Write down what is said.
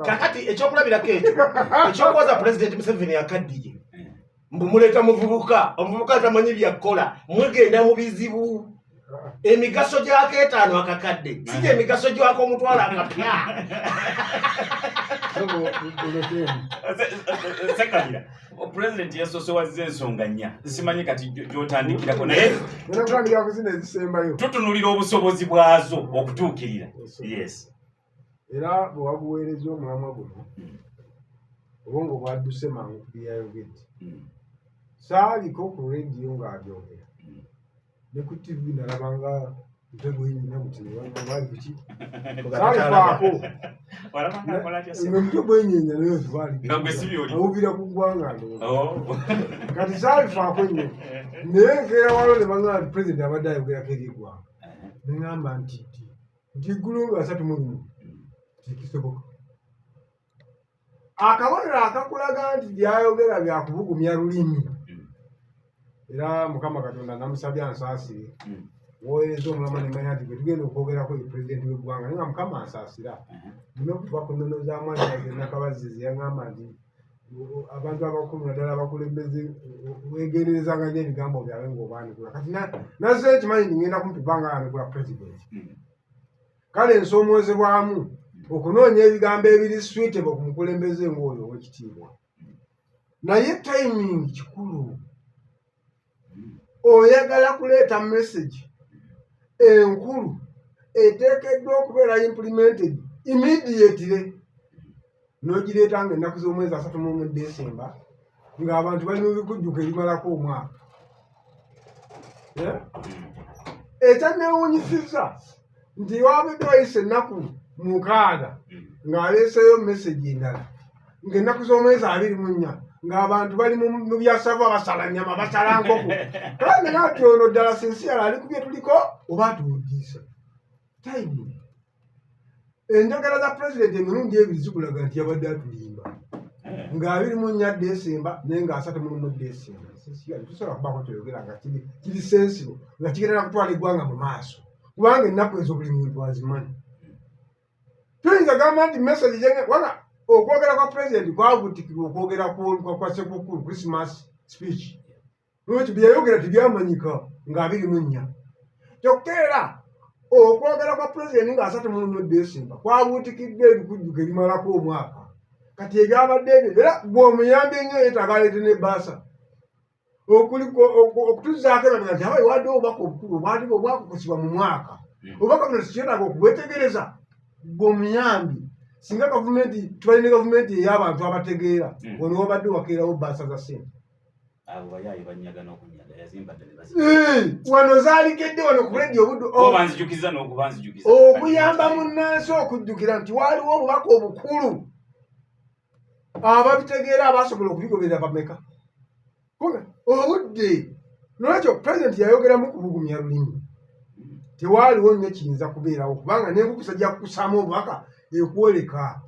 Kakati ekyokulabirako ekyo ekyokuwaza Pulezidenti Museveni akaddiye, mbu muleeta muvubuka, omuvubuka atamanyi byakkola, mugenda mu bizibu. Emigaso gy'akeetaano akakadde si gye emigaso gyako omutwalo akapya. Sekalira, pulezidenti yasosowazza ensonga nnya, simanyi kati gy'otandikirako, naye tutunulira obusobozi bwazo okutuukirira. Yes. Era bwe waguweereza omulamwa guno, obwongo bwadduse mangu ku byeyayogedde. Saaliko ku rediyo ng'abyogera, ne ku TV nalabanga mutwe gwenyina buti bali kuki, saalifaako nga mutwe gwenyenya naye baaliawubira ku ggwanga ndowooza. Kati saalifaako nnyo, naye nkeera waliwo ne baŋŋamba nti pulezidenti abadde ayogerako eri eggwanga, ne ŋŋamba nti nti eggulu nga 31 tekisoboka. Akabonero akakulaga nti byayogera byakubugumya lulimi, era Mukama Katonda namusabye ansaasire. Wowereza omulamwa nemanya nti gwe tugenda okwogerako ye pulezidenti w'eggwanga, naye nga Mukama ansaasira nina okuva ku nnono za mwannyinaze Nakabazzi ze yaŋŋamba nti abantu abakulu naddala abakulembeze wegenderezanga nnyo ebigambo byabwe ng'obaanukula. Kati nazze nkimanyi nti ngenda kumpi bbanga yanukula pulezidenti. Kale nsoomoozebwamu okunoonya ebigambo ebiri suitable ku mukulembeze ng'oyo ow'ekitiibwa, naye timing kikulu. Oyagala kuleeta message enkulu eteekeddwa okubeera implemented immediately, n'ogireeta nga ennaku z'omwezi 31 Desemba, ng'abantu bali mu bikujjuko ebimalako omwaka. Eh? Ekyanneewuunyisizza nti wabadde wayise ennaku 6 ng'aleeseeyo message endala, ng'ennaku z'omwezi 24, ng'abantu bali mu byasava, basala nyama, basala nkoko. Kale naye ati ono ddala sincere ali ku bye tuliko oba atuwudiisa timing? Enjogera za pulezidenti emirundi ebiri zikulaga nti yabadde atulimba, nga 24 Desemba naye nga 31 Desemba. Tusobola kubaako kyoyogera nga kiri sensible, nga kigenda kutwala eggwanga mu maaso, kubanga ennaku ezo buli muntu azimanyi. Tuyinza gamba nti message gyenge wanga okwogera kwa pulezidenti kwabutikirwa okwogera kwa Ssekukulu, Christmas speech. Lwekyo byeyayogera tebyamanyika nga 24. Kyokka era okwogera kwa pulezidenti nga 31 Desemba kwabuutikiddwa ebikujjuko ebimalako omwaka. Kati ebyabadde ebyo, era gwe omuyambi ennyo yeetaaga aleete n'ebbaasa okutuzzaako emabega nti abayi wadde obubaka obukulu obwaliwo obwakukusibwa mu mwaka. Obubaka buno tukyetaaga okubwetegereza. Gwe omuyambi, singa gavumenti tubali ne gavumenti ey'abantu abategeera, wano wabadde wakeerawo bbaasa za ssente. Abo bayaaye banyaga n'okunyaga, yazimba dda ne Wano zaalikedde wano ku rediyo obudde banzijukiza n'okubanzijukiza. Okuyamba munnansi okujjukira nti waaliwo obubaka obukulu. Ababitegeera abasobola okubigoberera bameka obudde? Nolwekyo pulezidenti yayogeramu kubugumya lulimi, tewaaliwo nnyo kiyinza kubeerawo, kubanga n'enkukusa gyakukusaamu obubaka ekwoleka.